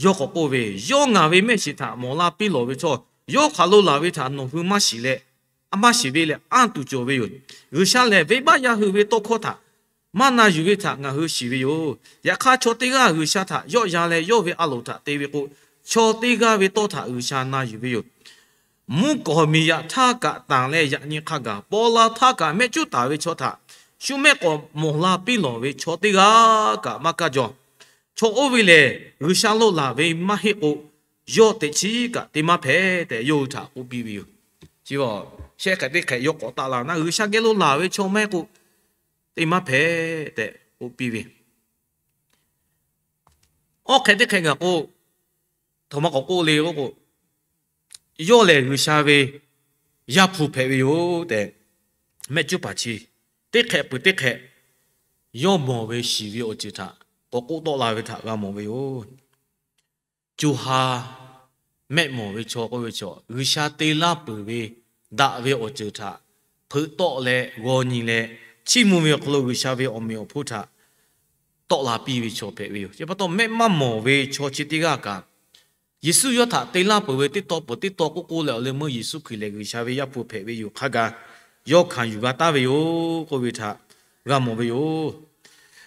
Yawˇ k'awꞈ k'oˆ ve, Yawˇ ngaˬ ve mehˆ shiˍ htaꞈ mawˬ la piˇ lawˬ ve htawˇ, yawˇ hk'aˬ lo laˬ ve htaꞈ nawˬ hui maˇ shiˍ leh, maˇ shiˍ ve leh anˇ tuˬ cawˬ ve yoˬ. G'uiˬsha lehˬ venˇbaˆ yaˇ hui ve tawˇ hkawˇ htaꞈ maˇ na yuˬ ve htaꞈ ngaˬ hui shiˍ ve yoˬ. Yaꞈ hk'aˇ, chaw teˇ g'aˇ G'uiˬsha htaꞈ yawˆ yan leh yawˇ ve a loˍ htaꞈ te ve k'o, chaw teˇ g'aˇ ve tawˇ htaꞈ G'uiˬsha na yuˬ ve yoˬ. Mvuhˇ kawˍ miˬ yaꞈ htaˇ kaꞈ tanˬ leh yaꞈ nyi hk'a gaˬ paw la htaˇ kaꞈ mehˆ cuˉ taˍ ve chaw htaꞈ shu mehˆ k'awꞈ mawˬ la piˇ lawˬ ve chaw teˇ g'aˇ kaꞈ maˇ kaˇ jaw. Chaw oˇ ve lehˬ, G'uiˬsha lo laˬ ve maˇ heˆ k'o, yawˇ teꞈ chiˉ kaꞈ te maˇ hpehꞈ tehꞈ yawˇ hui htaꞈ k'oˆ piˇ ve yoˬ. Chi shehˆ hk'ehꞈ teˇ hk'ehꞈ yawˇ k'awꞈ taˆ la na, G'uiˬsha geh lo laˬ ve chaw maˇ heˆ k'o, te maˇ hpehꞈ tehꞈ k'oˆ piˇ ve. Awˇ hk'ehꞈ teˇ hk'ehꞈ gaˬ k'o, htaꞈ ma k'awꞈ k'oˆ le k'oˆ k'o, yawˇ lehˬ G'uiˬsha ve Yaˇ hpu hpehꞈ ve yoˬ tehꞈ mehˆ cuˉ paˍ chi teˇ hk'ehꞈ peuˬ teˇ hk'ehꞈ yawˇ mawˬ ve shiˍ ve awˬ ceuˬ htaꞈ k'awꞈ k'oˆ tawˆ la ve htaꞈ g'a mawˬ ve yoˬ. Co ha mehˆ mawˬ ve chaw k'oˆ ve chaw, G'uiˬsha te laˇ peuˬ ve daꞈ ve awˬ ceuˬ htaꞈ hpeuꞈ tawˆ leh g'aw nyi leh, chiˇ mvuh ve awˬ hk'aw lo G'uiˬsha ve awˬ meꞈ awˬ hponˇ htaꞈ tawˆ la piˇ ve chaw hpehꞈ ve yoˬ. Chi pa taw mehˆ maˇ mawˬ ve chaw chi teˇ g'aˇ kaꞈ, Yeˍsuˆ yawˇ htaꞈ te laˇ peuˬ ve teˇ taw peuˬ teˇ taw k'oˆ k'oˆ leh awˬ leh meuˇ Yeˍsuˆ Hkriꞈ lehˬ G'uiˬsha ve Yaˇ hpu hpehꞈ ve yoˬ hk'a gaˬ yawˇ hkanˍ yuˬ g'a taˍ ve yoˬ k'oˆ ve htaꞈ g'a mawˬ ve yoˬ.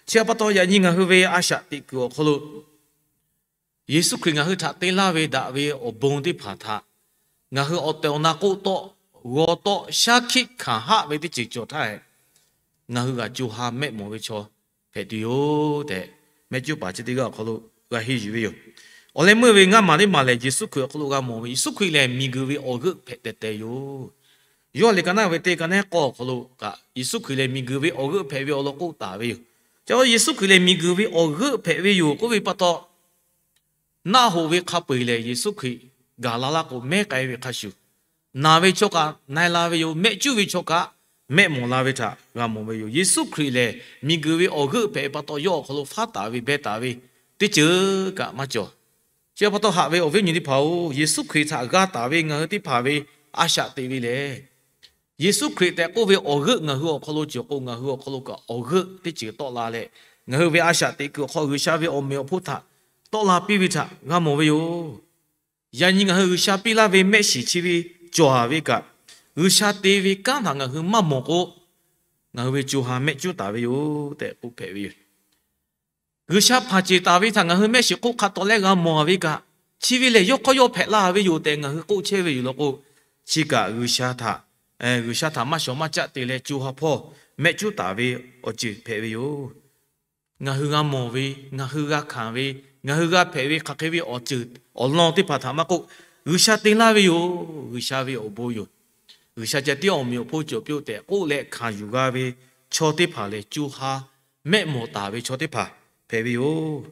Chi pa taw yaꞈ nyi ngaˬ hui ve a shaꞈ teꞈ kuiˬ awˬ hk'aw lo Yeˍsuˆ Hkriꞈ ngaˬ hui htaꞈ te laˇ ve daꞈ ve awˬ bon teˇ hpaˍ htaꞈ ngaˬ hui awˬ tehˬ awˬ na k'oˆ tawˆ, g'aw tawˆ, shaˉ hkiˆ hkanˍ haˆ ve teˇ ceuˬ cawˬ htaˇ, ngaˬ hui g'aꞈ co ha mehˆ mawˬ ve chaw hpehꞈ tuˬ yoˬ tehꞈ, mehˆ cuˉ paˍ chi teˇ g'aˇ awˬ hk'aw lo g'a henˇ yuˬ ve yoˬ. Awˬ leh meuˇ ve ngaˇ maˬ teˇ maˬ lehˬ, Yeˍsuˆ Hkriꞈ awˬ hk'aw lo g'a mawˬ ve, Yeˍsuˆ Hkriꞈ lehˬ miˬguiˬ ve awˬ g'euˆ hpehꞈ teh teh yoˬ. Yawˇ lehˬ ka naˆ ve teˇ ka naˆ k'awˇ awˬ hk'aw lo kaꞈ, Yeˍsuˆ Hkriꞈ lehˬ miˬguiˬ ve awˬ g'euˆ hpehꞈ ve awˬ lawn k'oˆ taˍ ve yoˬ. Chi Yeˍsuˆ Hkriꞈ lehˬ miˬguiˬ ve awˬ g'euˆ hpehꞈ ve yoˬ k'oˆ ve pa taw, naˆ hoꞈ ve hk'a peu-eˬ lehˬ Yeˍsuˆ Hkriꞈ gaˬ la laˇ k'o mehˉ k'ai ve hk'a shuˍ, naˬ ve chaw kaꞈ na-e la ve yoˬ. Mehˆ cuˉ ve chaw kaꞈ mehˆ mawˬ la ve htaꞈ g'a mawˬ ve yoˬ. Yeˍsuˆ Hkriꞈ lehˬ miˬguiˬ ve awˬ g'euˆ hpehꞈ ve pa taw, yawˇ awˬ hk'aw lo faˉ taˍ ve beh taˍ ve teˇ ceuˬ kaꞈ maˇ cawˬ. Chi pa taw haꞈ ve awˬ viˉ awˬ nyi teˇ hpaˍ-oˬ, Yeˍsuˆ Hkriꞈ htaꞈ g'a taˍ ve ngaˬ hui teˇ hpaˍ ve a shaꞈ teꞈ ve lehˬ, Yeˍsuˆ Hkriꞈ tehꞈ k'oˆ ve awˬ g'euˆ ngaˬ hui awˬ hk'aw lo cawˬ k'o, ngaˬ hui awˬ hk'aw lo kaꞈ awˬ g'euˆ teˇ ceuˬ tawˆ la leh, ngaˬ hui ve a shaꞈ teꞈ kuiˬ awˬ hk'aw G'uiˬsha ve awˬ meꞈ awˬ hponˇ htaꞈ tawˆ la piˇ ve htaꞈ g'a mawˬ ve yoˬ. Yaꞈ nyi ngaˬ hui G'uiˬsha piˇ laˇ ve mehˆ shiˍ chi ve cawˬ ve kaꞈ, G'uiˬsha te ve kanˉ htaꞈ ngaˬ hui maˇ mawˬ k'o, ngaˬ hui ve co ha mehˆ cuˉ taˍ ve yoˬ tehꞈ k'oˆ hpehꞈ ve yoˬ. G'uiˬsha hpanˍ ceˬ taˍ ve htaꞈ ngaˬ hui mehˆ shiˍ hk'oˆ hk'a taw leh g'a mawˬ ve kaꞈ, chi ve lehˬ yawˇ hk'aw yawˇ hpehꞈ la ve yoˬ tehꞈ ngaˬ hui k'oˆ chehˇ ve yoˬ law k'o, chi kaꞈ G'uiˬsha htaꞈ, G'uiˬsha htaꞈ maˇ shawˍ maˇ caˆ te leh co ha hpawˇ mehˆ cuˉ taˍ ve awˬ ceuˬ hpehꞈ ve yoˬ. Ngaˬ hui g'a mawˬ ve, ngaˬ hui g'a hkanˍ ve, ngaˬ hui g'a hpehꞈ ve hk'aˬ hk'e ve awˬ ceuˬ awˬ lawn teˇ hpaˍ htaꞈ maˇ k'oˆ, G'uiˬsha te laˇ ve yoˬ. G'uiˬsha ve awˬ bon yoˬ. G'uiˬsha ca tiˉ awˬ meꞈ awˬ hponˇ cawˬ piˇ-oˆ tehꞈ k'oˆ leh hkanˍ yuˬ g'a ve chaw teˇ hpaˍ lehˬ, co ha mehˆ mawˬ taˍ ve chaw teˇ hpaˍ hpehꞈ ve yoˬ.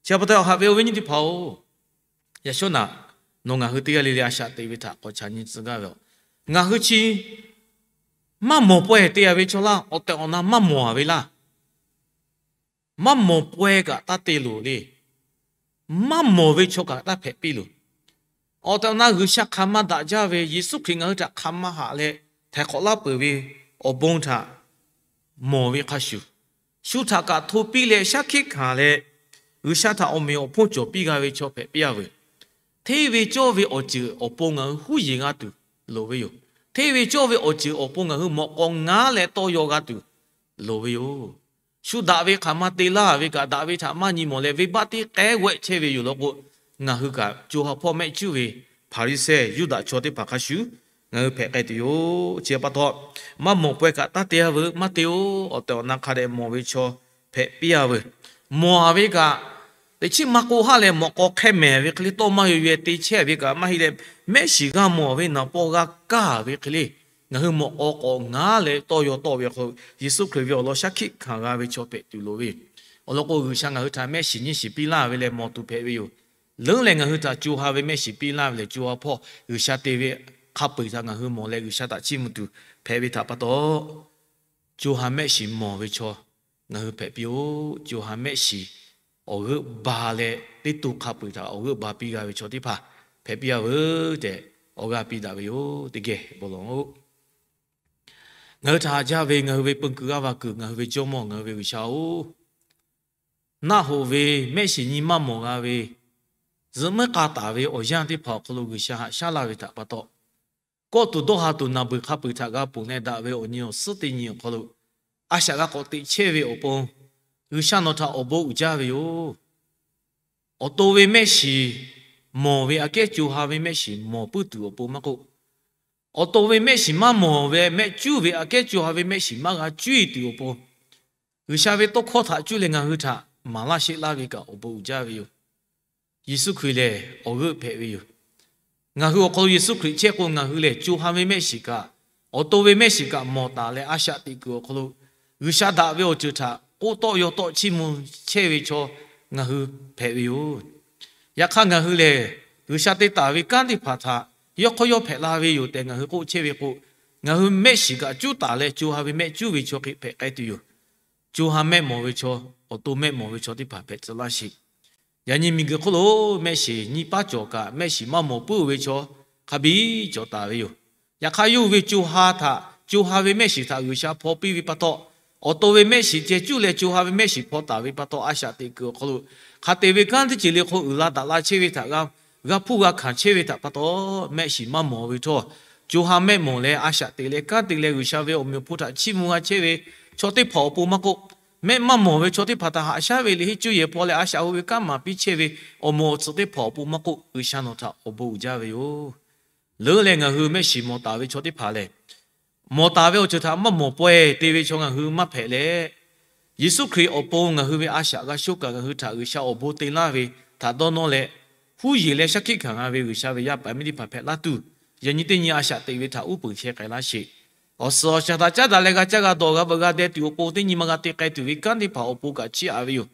Chi pa taw haꞈ ve awˬ viˉ awˬ nyi teˇ hpaˍ-oˬ, yaꞈ shawˉ naꞈ nawˬ ngaˬ hui teˇ g'aˇ le le a shaꞈ teꞈ ve htaꞈ k'awꞈ ca nyi tcuh gaˇ ve yoˬ. Ngaˬ hui chi maˇ mawˬ pawehˇ te-a ve chaw laˇ, awˬ tehˬ awˬ na maˇ mawˬ-a ve laˇ. Maˇ mawˬ pawehˇ kaꞈ taˇ te loˬ le. Maˇ mawˬ ve chaw kaꞈ taˇ hpehꞈ piˇ loˬ. Awˬ tehˬ awˬ na G'uiˬsha hk'aˬ ma daꞈ jaˇ ve, Yeˍsuˆ Hkriꞈ ngaˬ hui htaꞈ hk'aˬ ma haꞈ leh htaiˍ hk'awꞈ laˇ peuˬ ve awˬ bon htaꞈ mawˬ ve hk'a shuˍ, shu htaꞈ kaꞈ hto piˇ leh shaˉ hkiˆ hkanˍ leh, G'uiˬsha htaꞈ awˬ meꞈ awˬ hponˇ cawˬ piˇ g'a ve chaw hpehꞈ piˇ-a veuˬ. Hteˇ ve cawˇ ve awˬ ceuˬ awˬ pon ngaˬ hui huˉ yeˬ g'a tuˬ loˍ ve yoˬ. Hteˇ ve cawˇ ve awˬ ceuˬ awˬ pon ngaˬ hui mawꞈ k'aw ngaˉ leh tawˇ yaw g'a tuˬ loˍ ve yoˬ. Shu daꞈ ve hk'aˬ ma te laˇ ve kaꞈ, daꞈ ve htaꞈ maˇ nyi mawˬ leh venˇbaˆ tiˉ k'ehˉ g'awehˆ chehˇ ve yoˬ law k'o, ngaˬ hui kaꞈ co ha hpawˇ mehˆ cuˉ ve Hpaˍriˍsehˇ Yuˇdaꞈ chaw teˇ hpaˍ hk'a shuˍ ngaˬ hui hpehꞈ k'ai tuˬ yoˬ. Chi pa taw, maˇ mawˬ pawehˇ kaꞈ taˇ te-a veuˬ, maˇ te-oˬ. Awˬ tehˬ awˬ na hk'a dehꞈ mawˬ ve chaw hpehꞈ piˇ-a veuˬ. Mawˬ-a ve kaꞈ, teꞈ chiˉ maˇ k'oˆ haˉ leh mawꞈ k'aw hk'ehˇ mehˍ ve hk'e le, tawˇ maˇ ve ve te chehˇ ve kaꞈ maˇ heˆ leh, mehˆ shiˍ g'a mawˬ ve naˍ paw g'a kaˇ ve hk'e le, ngaˬ hui mawꞈ k'aw k'awꞈ ngaˉ leh tawˇ yaw tawˆ ve awˬ hk'aw lo Yeˍsuˆ Hkriꞈ ve awˬ lawn shaˉ hkiˆ hkanˍ g'a ve chaw hpehꞈ tuˬ loˍ ve yoˬ. Awˬ lawn k'o, G'uiˬsha ngaˬ hui htaꞈ mehˆ shiˍ nyiˇ shiˍ piˇ laˇ ve leh mawˬ tuˬ hpehꞈ ve yoˬ. Leuˉ leh ngaˬ hui htaꞈ co ha ve mehˆ shiˍ piˇ laˇ ve leh co ha hpawˇ G'uiˬsha te ve hk'a peu-eˬ htaꞈ ngaˬ hui mawˬ leh G'uiˬsha htaꞈ chiˇ mvuh tuˬ hpehꞈ ve htaꞈ pa taw, co ha mehˆ shiˍ mawˬ ve chaw ngaˬ hui hpehꞈ piˇ-oˆ. Co ha mehˆ shiˍ awˬ g'euˆ ba leh teˇ to hk'a peu-eˬ htaꞈ awˬ g'euˆ ba piˇ g'a ve chaw teˇ hpaˍ hpehꞈ piˇ-a veuˬ tehꞈ awˬ g'aˇ piˇ daꞈ ve yoˬ. Teˇ geh bon lawˬ-oˆ. Ngaˬ hui htaꞈ haꞈ jaˇ ve ngaˬ hui ve peu kuiˬ g'aˇ va kuiˬ ngaˬ hui ve Jawˇmawˇ, ngaˬ hui ve G'uiˬsha-oˬ, naˆ hoꞈ ve mehˆ shiˍ nyi maˇ mawˬ g'a ve, zuhꞈ muiˉ k'a taˍ ve awˬ yanˇ teˇ hpaˍ awˬ hk'aw lo G'uiˬsha haꞈ shaˉ laˇ ve htaꞈ pa taw, kawˆ tuˬ dawˇ ha tuˬ naˬ beuˬ hk'a peu-eˬ htaꞈ g'a ponˬ leh daꞈ ve awˬ nyi awˬ suhˉ teˇ nyi awˬ hk'aw lo a shaꞈ g'a k'awꞈ teꞈ chehˇ ve awˬ pon, G'uiˬsha nawˬ htaꞈ awˬ bon uiˍ jaˇ ve yoˬ. Awˬ to ve mehˆ shiˍ mawˬ ve aꞈ kehˉ co ha ve mehˆ shiˍ mawˬ puiˉ tuˬ awˬ pon maˇ k'oˆ, awˬ to ve mehˆ shiˍ maˇ mawˬ ve mehˆ cuˉ ve aꞈ kehˉ co ha ve mehˆ shiˍ maˇ g'a cuˉ e tuˬ awˬ pon, G'uiˬsha ve tawˇ hkawˇ htaꞈ cuˇ leh ngaˬ hui htaꞈ maˍ laˇ sheˆ laˇ ve kaꞈ awˬ bon uiˍ jaˇ ve yoˬ. Yeˍsuˆ Hkriꞈ lehˬ awˬ g'euˆ hpehꞈ ve yoˬ. Ngaˬ hui awˬ hk'aw lo Yeˍsuˆ Hkriꞈ chehˇ k'o, ngaˬ hui lehˬ co ha ve mehˆ shiˍ kaꞈ, awˬ to ve mehˆ shiˍ kaꞈ mawˬ taˍ leh a shaꞈ teꞈ kuiˬ awˬ hk'aw lo, G'uiˬsha daꞈ ve awˬ ceuˬ htaꞈ k'oˆ tawˆ yaw tawˆ chiˇ mvuh chehˇ ve chaw ngaˬ hui hpehꞈ ve yoˬ. Yaꞈ hk'aˇ, ngaˬ hui lehˬ G'uiˬsha te taˍ ve kanˉ teˇ hpaˍ htaꞈ yawˇ hk'awˇ yawˇ hpehꞈ la ve yoˬ tehꞈ ngaˬ hui k'oˆ chehˇ ve k'o, ngaˬ hui mehˆ shiˍ kaꞈ cuˉ taˍ leh co ha ve mehˆ cuˉ ve chaw hk'e hpehꞈ k'ai tuˬ yoˬ. Co ha mehˆ mawˬ ve chaw, awˬ to mehˆ mawˬ ve chaw teˇ hpaˍ hpehꞈ tcuh laˇ sheˍ. Yaꞈ nyi miˬguiˬ hk'oˆ lo mehˆ shiˍ nyiˇ paˉ cawˬ kaꞈ, mehˆ shiˍ maˇ mawˬ puiˉ ve chaw hk'a biˇ cawˬ taˍ ve yoˬ. Yaꞈ hk'aˇ, yawˇ hui ve co ha htaꞈ, co ha ve mehˆ shiˍ htaꞈ G'uiˬsha hpaw piˇ ve pa taw, awˬ to ve mehˆ shiˍ ceh cuˇ leh co ha ve mehˆ shiˍ hpaw taˍ ve pa taw, a shaꞈ teꞈ kuiˬ awˬ hk'aw lo hk'a te ve kanˉ teˇ ceuˬ le hk'o uiˍ la daꞈ la chehˇ ve htaꞈ g'a, g'a hpuˇ g'a hkanˍ chehˇ ve htaꞈ pa taw, mehˆ shiˍ maˇ mawˬ ve htawˇ, co ha mehˆ mawˬ leh a shaꞈ teꞈ leh kanˉ te leh G'uiˬsha ve awˬ meꞈ awˬ hponˇ htaꞈ chiˇ mvuh g'a chehˇ ve chaw teˇ hpaˍ awˬ pon maˇ k'oˆ, mehˆ maˇ mawˬ ve chaw teˇ hpaˍ htaꞈ haꞈ shaˉ ve liꞈ henˇ cuˇ yehˬ hpaw leh a shaꞈ ho ve kanˉ maˍ piˇ chehˇ ve awˬ moˍ awˬ tcuhˍ teˇ hpaˍ awˬ pon maˇ k'oˆ, G'uiˬsha nawˬ htaꞈ awˬ bon uiˍ jaˇ ve yoˬ. Leuˉ leh ngaˬ hui mehˆ shiˍ mawˬ taˍ ve chaw teˇ hpaˍ lehˬ, mawˬ taˍ ve awˬ ceuˬ htaꞈ maˇ mawˬ pawehˇ te ve chaw ngaˬ hui maˇ hpehꞈ leh, Yeˍsuˆ Hkriꞈ awˬ pon ngaˬ hui ve a shaꞈ g'a sho kaꞈ ngaˬ hui htaꞈ G'uiˬsha awˬ bon te laˇ ve htaꞈ dawˇ nawˇ leh, huˉ yeˬ leh shaˉ hkiˆ hkanˍ g'a ve G'uiˬsha ve yaˇ paˍ miˇ teˇ hpaˍ hpehꞈ laˇ tuˬ, yaꞈ nyi teˇ nyi a shaꞈ teꞈ ve htaꞈ uˉ peunˍ sheh k'ai laˇ sheˍ. Awˬ suhˍ awˬ shaˍ htaꞈ caˉ daꞈ leh g'a caˇ g'a dawˬ g'a veuꞈ g'a deh tuˬ awˬ pon teˇ nyi ma g'a te k'ai tuˬ ve kanˉ teˇ hpaˍ awˬ pon kaꞈ chiˇ aꞈ ve yoˬ.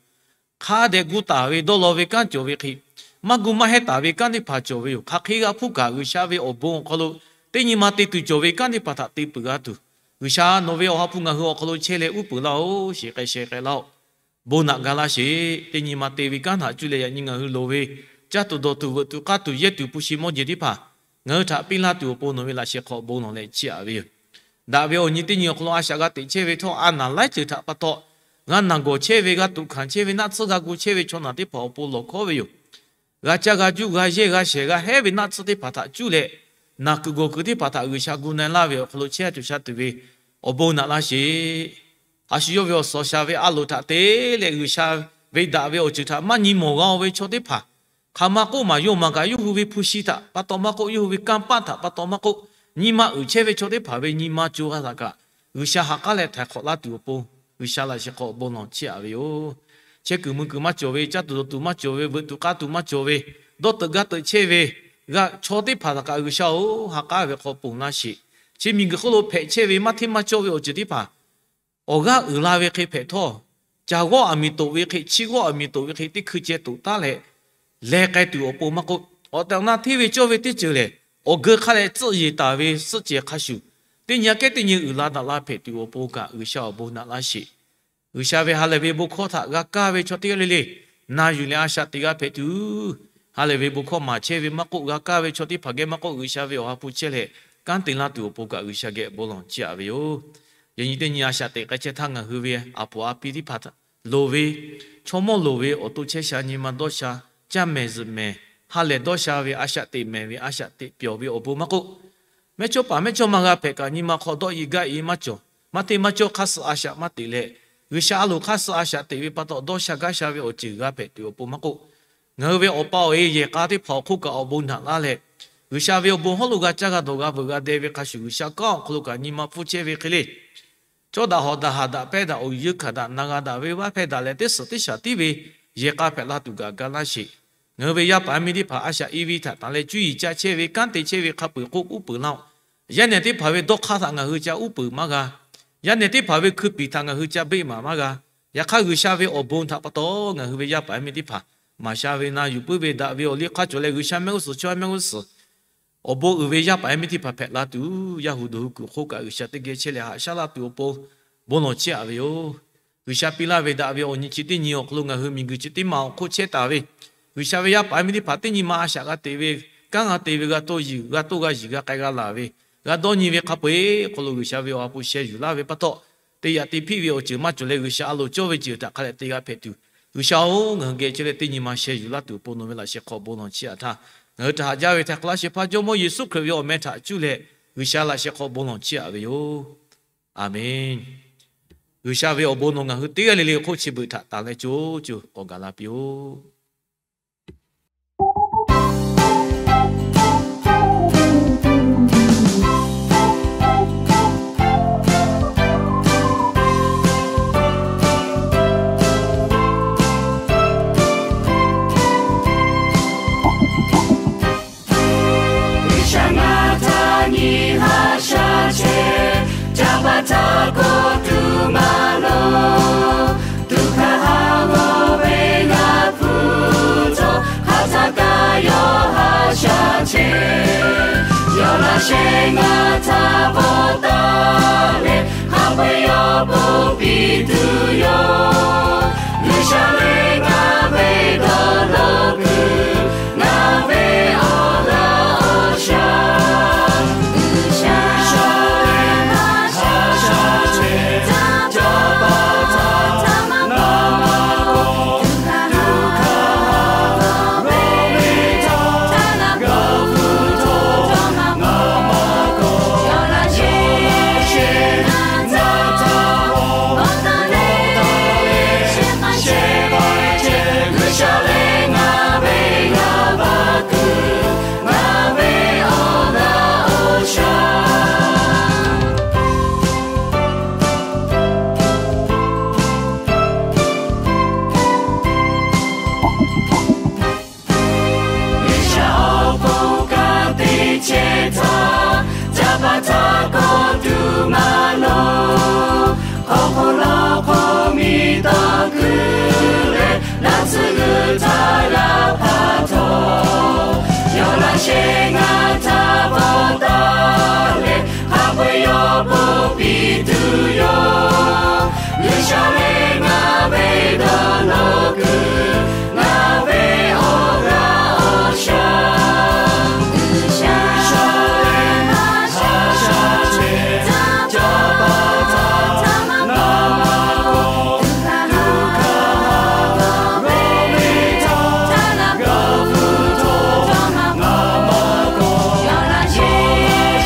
Hk'a dehꞈ gu taˍ ve dawˇ law ve kanˉ cawˬ ve hk'e, maˇ gu maˇ hehnˇ taˍ ve kanˉ teˇ hpaˍ cawˬ ve yoˬ. Hk'aˬ hk'e g'a hpuˇ kaꞈ, G'uiˬsha ve awˬ bon awˬ hk'aw lo teˇ nyi ma te tuˬ cawˬ ve kanˉ teˇ hpaˍ htaꞈ te peuˬ g'a tuˬ, G'uiˬsha nawˬ ve awˬ ha hpu ngaˬ hui awˬ hk'aw lo chehˇ leh uˉ peunˍ laˇ-oˬ, sheˍ k'ai sheh k'ai laˇ-oˆ. Bon naꞈ ga laˇ sheˍ. Teˇ nyi ma te ve kanˉ htaꞈ cuˇ leh yaꞈ nyi ngaˬ hui loˍ ve caˇ tuˬ dawˬ tuˬ veuꞈ tuˬ k'aˇ tuˬ yehˇ tuˬ hpu shi mawˇ jeˬ teˇ hpaˍ ngaˬ hui htaꞈ piˇ laˇ tuˬ awˬ pon nawˬ ve laꞈ sheh hk'aw bon lawˬ leh chiˇ aꞈ ve yoˬ. Daꞈ ve awˬ nyi teˇ nyi awˬ hk'aw lo a shaꞈ g'a teꞈ chehˇ ve htawˇ, a naˬ laiˉ ceuˬ htaꞈ pa taw g'a naˬ gawˬ chehˇ ve, g'a tuꞈ hkanˍ chehˇ ve, naˆ tsuhˇ g'a gu chehˇ ve chaw naˬ teˇ hpaˍ awˬ pon lawˬ hkawˉ ve yoˬ. G'a caˇ g'a juˇ g'a yehˇ g'a shehˍ g'a hehˉ ve naˆ tsuhˇ teˇ hpaˍ htaꞈ cuˇ leh, naˬ kuiˬ gawˬ kuiˬ teˇ hpaˍ htaꞈ G'uiˬsha gu na-e laˇ ve awˬ hk'aw lo chehˇ tuˬ sha tuˬ ve awˬ bon naꞈ laˇ sheˍ. A shu yawˇ ve awˬ suhˍ awˬ shaˍ ve a loˍ htaꞈ te leh G'uiˬsha ve daꞈ ve awˬ ceuˬ htaꞈ maˇ nyi mawˬ g'a-o ve chaw teˇ hpaˍ, hk'aˬ ma k'oˆ maˍ yawˇ maˬ kaꞈ yawˇ hui ve hpu shi htaꞈ pa taw maˇ k'oˆ, yawˇ hui ve kanˇ paˆ htaꞈ pa taw maˇ k'oˆ, nyi ma uiˍ chehˇ ve chaw teˇ hpaˍ ve nyi ma co ha htaꞈ kaꞈ G'uiˬsha ha k'aˉ leh htaiˍ hk'awꞈ laˇ tuˬ awˬ pon, G'uiˬsha laꞈ sheh hk'aw bon lawˬ chiˇ aꞈ ve yoˬ. Chehˇ kuiˬ mui kuiˬ maˇ cawˬ ve, caˇ tuˬ dawˬ tuˬ maˇ cawˬ ve, veuꞈ tuˬ k'aˇ tuˬ maˇ cawˬ ve, dawˇ teuꞈ gaˇ teuꞈ chehˇ ve, g'a chaw teˇ hpaˍ htaꞈ kaꞈ G'uiˬsha-oˬ, ha k'aˉ ve hk'aw ponˬ laˇ sheˍ. Chi miˬguiˬ hk'oˆ lo hpehꞈ chehˇ ve maˇ hteˇ maˇ cawˇ ve awˬ ceuˬ teˇ hpaˍ awˬ g'aˇ uiˍ la ve hk'e hpehꞈ htawˇ, ca g'awˇ aˬ miˍ toꞈ ve hk'e, chi g'awˇ aˬ miˍ toꞈ ve hk'e teˇ hkui ceh toꞈ taˉ leh leh k'ai tuˬ awˬ pon maˇ k'oˆ, awˬ tehˬ awˬ na hteˇ ve cawˇ ve teˇ ceuˬ lehˬ, awˬ geu hk'a leh tcuhˆ yeˬ taˍ ve suhˆ cehˬ hk'a shuˍ, teˇ nyi aꞈ kehˉ teˇ nyi uiˍ la daꞈ la hpehꞈ tuˬ awˬ pon kaꞈ G'uiˬsha awˬ bon naꞈ laˇ sheˍ. G'uiˬsha ve ha lehˬ ve bon hkawˇ htaꞈ g'a kaˇ ve chaw teˇ g'aˇ le le na yuˬ leh a shaꞈ teꞈ g'a hpehꞈ tuˬ, ha lehˬ ve bon hkawˇ maˍ chehˇ ve maˇ k'oˆ, g'a kaˇ ve chaw teˇ hpaˍ geh maˇ k'oˆ, G'uiˬsha ve awˬ ha hpu chehˇ leh kanˉ te laˇ tuˬ awˬ pon kaꞈ G'uiˬsha geh bon lawˬ chiˇ aꞈ ve yoˬ. Yaꞈ nyi teˇ nyi a shaꞈ teꞈ k'ai chehˇ htaˇ ngaˬ hui ve a poˍ a pi teˇ hpaˍ loˍ ve, chaw mawˇ loˍ ve awˬ to chehˇ sha nyi ma dawˇ sha, caˇ mehˍ zuhꞈ mehˍ, ha lehˬ dawˇ sha ve a shaꞈ teꞈ mehˍ ve a shaꞈ teꞈ pyawˬ ve awˬ bon maˇ k'oˆ, mehˇchawˇ paˍ mehˇchawˇma g'a hpehꞈ kaꞈ nyi ma hk'aw dawˆ e gaˆ e maˇ cawˬ, maˇ hteˇ maˇ cawˇ hk'aˇ suh a shaꞈ maˇ teꞈ leh, G'uiˬsha a loˍ hk'aˇ suh a shaꞈ teꞈ ve pa taw dawˇ sha gaˇ sha ve awˬ ceuˬ g'a hpehꞈ tuˬ awˬ pon maˇ k'oˆ, ngaˬ hui ve awˬ pa awˬ e yehˬ k'a teˇ hpaˍ awˬ hk'oˆ kaꞈ awˬ bon naꞈ laˇ leh, G'uiˬsha ve awˬ bon hawˉ lo g'a caˇ g'a dawˬ g'a veuꞈ g'a deh ve hk'a shuˍ, G'uiˬsha kanˉ awˬ hk'aw lo kaꞈ nyi ma pfuhˇ chehˇ ve hk'e le, chaw daꞈ hawꞈ daꞈ haˍ daꞈ pehˇ daꞈ awˬ yuˬ hkanˍ daꞈ na g'a daꞈ ve vaˇ hpehˇ daꞈ leh teˇ suhˍ teˇ shaˍ tiˉ ve yehˬ k'a hpehꞈ la tuˬ kaꞈ ga laˇ sheˍ. Ngaˬ hui ve yaˇ paˍ yaˇ miˇ teˇ hpaˍ a shaꞈ e ve htaꞈ taˍ leh cuˇ yiˍ caˇ chehˇ ve kanˉ te chehˇ ve hk'a peu-eˬ k'oˆ uˉ peunˍ laˇ-oˆ. Yaˇ nehˬ teˇ hpaˍ ve dawˇ hk'aˇ htaꞈ ngaˬ hui ca uˉ peunˍ maˇ g'a. Yaˇ nehˬ teˇ hpaˍ ve hkui piˍ htaꞈ ngaˬ hui ca beˆ maˍ maˇ g'a. Yaꞈ hk'aˇ, G'uiˬsha ve awˬ bon htaꞈ pa taw ngaˬ hui ve yaˇ paˍ yaˇ miˇ teˇ hpaˍ maˍ sha ve na yuˬ puiˉ ve daꞈ ve awˬ liˇ hk'aˇ cawˬ leh, G'uiˬsha mehˆ g'uˇ suhˍ chaw mehˆ g'uˇ suhˍ awˬ bon uiˍ ve yaˇ paˍ yaˇ miˇ teˇ hpaˍ hpehꞈ la tuˬ, yaˇ hu dawˬ hu kuiˬ hk'oˆ kaꞈ G'uiˬsha teˇ geh chehˇ leh haꞈ shaˉ laˇ tuˬ awˬ pon bon lawˬ chiˇ aꞈ ve yoˬ. G'uiˬsha piˇ laˇ ve daꞈ ve awˬ nyi chi teˇ nyi awˬ hk'aw lo ngaˬ hui miˬguiˬ chi teˇ maˬ awˬ hk'oˆ chehˇ taˍ ve, G'uiˬsha ve yaˇ paˍ yaˇ miˇ teˇ hpaˍ teˇ nyi ma a shaꞈ g'a teꞈ ve, kanˉ g'a te ve, g'a toˇ yiˬ g'a toˇ g'a yiˬ g'a k'ai g'a laˬ ve, g'a dawˇ nyi ve hk'a peu-eˬ hk'aw lo G'uiˬsha ve awˬ ha hpu sheh yuˬ laˇ ve pa taw, teˇ yaꞈ te hpiˆ ve awˬ ceuˬ maˇ cawˬ leh G'uiˬsha a loˍ cawˇ ve ceuˬ htaꞈ hk'a leh te g'a hpehꞈ tuˬ, G'uiˬsha-oˬ, ngaˬ hui geh chehˇ leh teˇ nyi ma sheh yuˬ laˇ tuˬ awˬ pon nawˬ ve laꞈ sheh hk'aw bon lawˬ chiˇ aꞈ htaˇ, ngaˬ hui htaꞈ haꞈ jaˇ ve htaꞈ hk'a laˇ shehˍ hpaˇ Jawˇmawˇ Yeˍsuˆ Hkriꞈ ve awˬ meh htaꞈ cuˇ leh G'uiˬsha laꞈ sheh hk'aw bon lawˬ chiˇ aꞈ ve yoˬ. Aˍmenˍ. G'uiˬsha ve awˬ bon nawˬ ngaˬ hui teˇ g'aˇ le le hk'oˆ chi beuꞈ htaꞈ tanˬ leh co co k'awꞈ gaˬ la piˇ-oˆ. G'uiˬsha ngaˬ htaꞈ nyi haꞈ shaˉ chehˇ, ca pa htaˇ kawˆ tuˬ maˇ loˍ. Tuꞈ hkaˇ haˉ g'awˇ ve ngaˬ hpu htawˇ, hk'aˬ htaˇ kaꞈ yawˇ haꞈ shaˉ chehˇ. Yawˇ laꞈ sheh ngaˬ htaꞈ bvuhꞈ taˍ leh, hk'a peu-eˬ yawˇ ponˬ piˇ tuˬ yoˬ. G'uiˬsha lehˬ ngaˬ ve dawˇ law kuiˬ, ngaˬ ve awˬ g'aˇ awˬ shaˉ. G'uiˬsha lehˬ haꞈ shaˉ chehˇ, ca pa htaˇ ngaˬ maˇ kawˆ. Tuꞈ hkaˇ haˉ g'awˇ ve htaˇ, ngaˬ hpu htawˇ ngaˬ maˇ kawˆ. Yawˇ laꞈ sheh ngaˬ htaꞈ bvuhꞈ taˍ leh, shehˍ hpaˇ chehˇ, G'uiˬsha lehˬ ngaˬ ve g'aˇ va kuiˬ, ngaˬ ve awˬ g'aˇ awˬ shaˉ. G'uiˬsha awˬ pon ka te chehˇ htaˇ, ca pa htaˇ kawˆ tuˬ maˇ loˍ. Hk'aw hk'oˆ lawˇ hk'oˆ miˬ tawˇ kuiˬ leh, laꞈ tcuhˉ g'uiˬ htaˇ g'a hpaˇ htawˇ, yawˇ laꞈ sheh ngaˬ htaꞈ bvuhꞈ taˍ leh, hk'a peu-eˬ yawˇ ponˬ piˇ tuˬ yoˬ. G'uiˬsha lehˬ ngaˬ ve dawˇ law kuiˬ, ngaˬ ve awˬ g'aˇ awˬ shaˉ. G'uiˬsha lehˬ haꞈ shaˉ chehˇ, ca pa htaˇ ngaˬ maˇ kawˆ. Tuꞈ hkaˇ haˉ g'awˇ ve htaˇ, ngaˬ hpu htawˇ ngaˬ maˇ kawˆ. Yawˇ laꞈ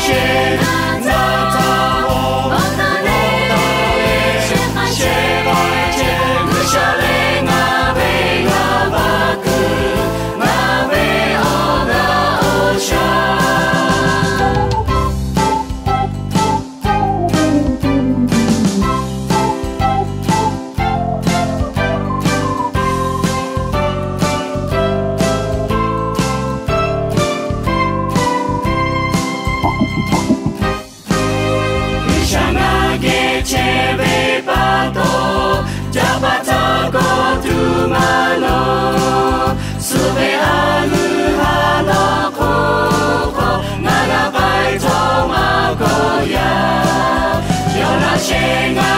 sheh ngaˬ htaꞈ bvuhꞈ taˍ leh, shehˍ hpaˇ chehˇ, G'uiˬsha lehˬ ngaˬ ve g'aˇ va kuiˬ, ngaˬ ve awˬ g'aˇ awˬ shaˉ. G'uiˬsha ngaˬ geh chehˇ ve pa taw, ca pa htaˇ kawˆ tuˬ maˇ loˍ. Suh ve a leuˬ ha lawˇ hk'oˆ hk'aw, ngaˬ g'a k'ai htawˇ maˇ kawˆ yaˇ. Yawˇ laꞈ sheh ngaˬ